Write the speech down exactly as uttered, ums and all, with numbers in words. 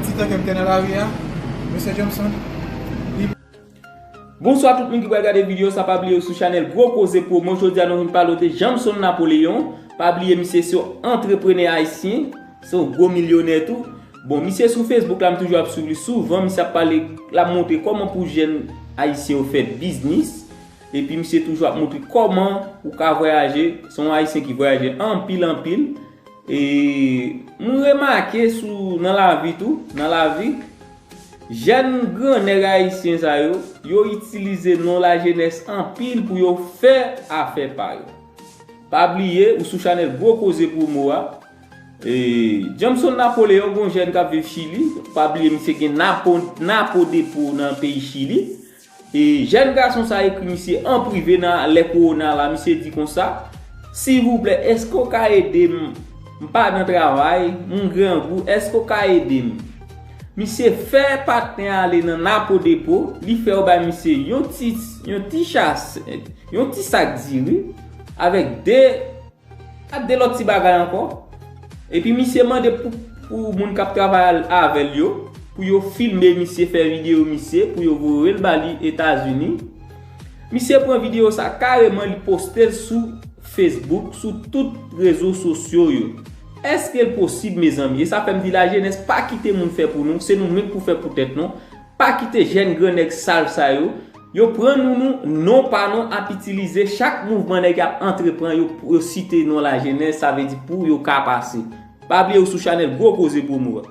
Ti tan ke m te nan lari a, mesye Johnson, li Bonswa tout moun ki pral gade videyo sa, pa bliye sou chanèl Gwo Koze Promo. Jodi a nou vin pale de Jamson Napoleon. Pa bliye misye se yon antreprenè ayisyen, se yon gwo milyonè tou. Bon, misye sou Facebook la, m toujou ap swiv li souvan, misye ap pale, l ap montre kòman pou jèn ayisyen yo fè biznis. Epi misye toujou ap montre kòman ou ka vwayaje, se yon ayisyen ki vwayaje anpil anpil. E m remake sou nan lavi tou, nan lavi, jèn gran nèg ayisyen sa yo, yo itilize non lajenès anpil pou yo fè afè pa yo. Pa bliye, ou sou chanèl Gwo Koze Promo a. E, Jamson Napoleon, gon jèn k ap viv Chili. Pa bliye, misye gen Napo, Napo Depo nan peyi Chili. E, jèn gason sa ekri misye an prive nan lè kowona la. Misye di konsa, silvouplè, èske w ka ede m? M pa nan travay, m grangou, èske w ka ede m? Misye fè patnè ale nan Napo Depo, li fè yo bay misye yon ti, yon ti chas, yon ti sak diri, avèk de ak de lòt ti bagay ankò. Epi misye mande pou, pou moun k ap travay avè l yo, pou yo filme misye, fè videyo misye, pou yo voye l ba li Etazini. Misye pran videyo sa kareman, li poste l sou Facebook, sou tout rezo sosyo yo. Èske l posib, mezanmi? E sa fè m di lajenès pa kite moun fè pou nou, se nou menm pou fè pou tèt nou. Pa kite jèn gran nèg sal sa yo, yo pran nou, nou, non pa nou ap itilize chak mouvman nèg y ap antreprann, yo, yo site non lajenès, sa vle di pou yo ka pase. Pa bliye ou sou chanèl Gwo Koze Promo a.